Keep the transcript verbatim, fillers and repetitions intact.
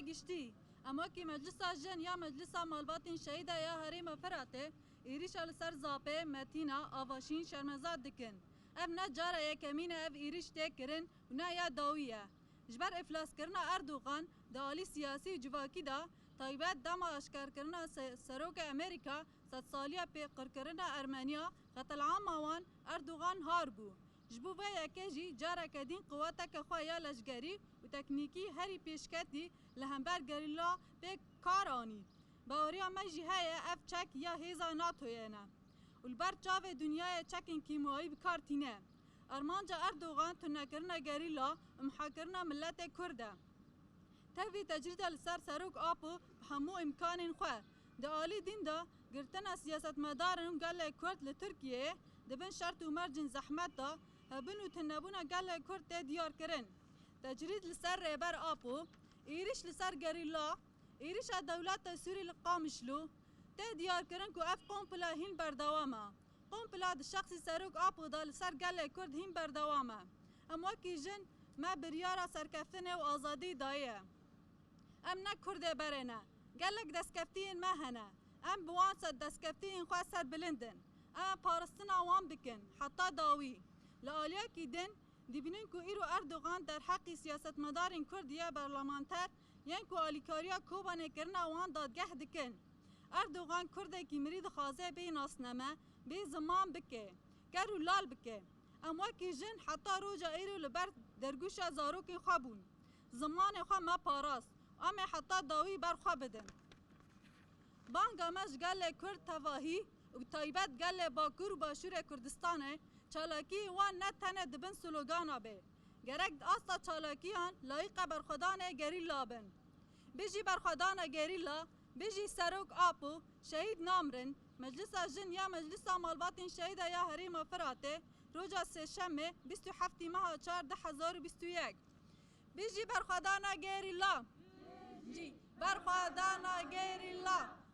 Giştî, em wekî Meclisa Jin ya Meclisa Malbatên Şehîda ya Herêma Firatê êrîşa li ser Zapê, Metîna, Avaşîn şermezar dikin. Ev ne cara yekemîn e ev êrîş tê kirin û ne ya dawî ye. Ji ber îflaskirina Erdogan di alî siyasî û civakî de, taybet dema aşkarkirina se-, Serokê Amerîka sedsaliya pê qirkirina Ermeniya, qetilama wan, Erdogan har bû. Ji bo vê yekê jî careke din quweteke xwe ya leşgerî û teknîkî herî pêşketî li hember gerîla pê kar anî. Baweriya me jî heye ev çek ya hêza NATOyê ne û li ber çavê dinyayê çekên kîmawî bi kar tîne. Armanca Erdogan tunekirina gerîla, imhakirina miletê Kurd e. Tevî tecrîda li ser Serok Apo bi hemû îmkanên xwe. Di alî din de girtina siyasetmedaran û gelê Kurd li Tirkiyeyê di bin şert û mercên zehmet de hebin û tunebûna gelê Kurd tê diyar kirin. Tecrîd li ser Rêber Apo, êrîş li ser gerîla, êrîşa dewleta Sûrî li Qamişlo, tê diyar kirin ku ev komplo hîn berdewam e. Komplo di şexsî Serok Apo de li ser gelê Kurd hîn berdewam e. Em wekî jin me biryara serkeftinê û azadî daye. Em ne Kurdê berê ne. Gelek destkeftiyên me hene. Em bi wan ser destkeftiyên xwe serbilind in. Em ê parastina wan bikin, heta dawî. Li aliyekî din, dibînin ku îro Erdogan derheqî siyasetmedarên Kurd ya berlamanter yên ku alîkariya Kobanê kirina wan dadgeh dikin. Erdogan Kurdekî mirî dixwaze bê nasname, bê ziman bike, ker û lal bike. Em wekî jin heta roja îro li ber dergûşa zarokên xwe bûn. Zimanê xwe me parast. Em ê heta dawî ber xwe bidin. Banga me ji gelê Kurd tevahî û bi taybet gelê Bakur û Başûrê Kurdistanê, çalakiyên wan ne tenê di bin slogana be. Gerek di asta çalakiyan layîqa berxwedanê gerîla bin. Bijî berxwedana gerîla, bijî Serok Apo, şehîd namrin, Meclisa Jin ya Meclisa Malbatên Şehîda ya Herêma Firatê, roja Sêşemê, bîst û heftê meha çar du hezar û bîst û yek. Bijî berxwedana gerîla! Bijî berxwedana gerîla!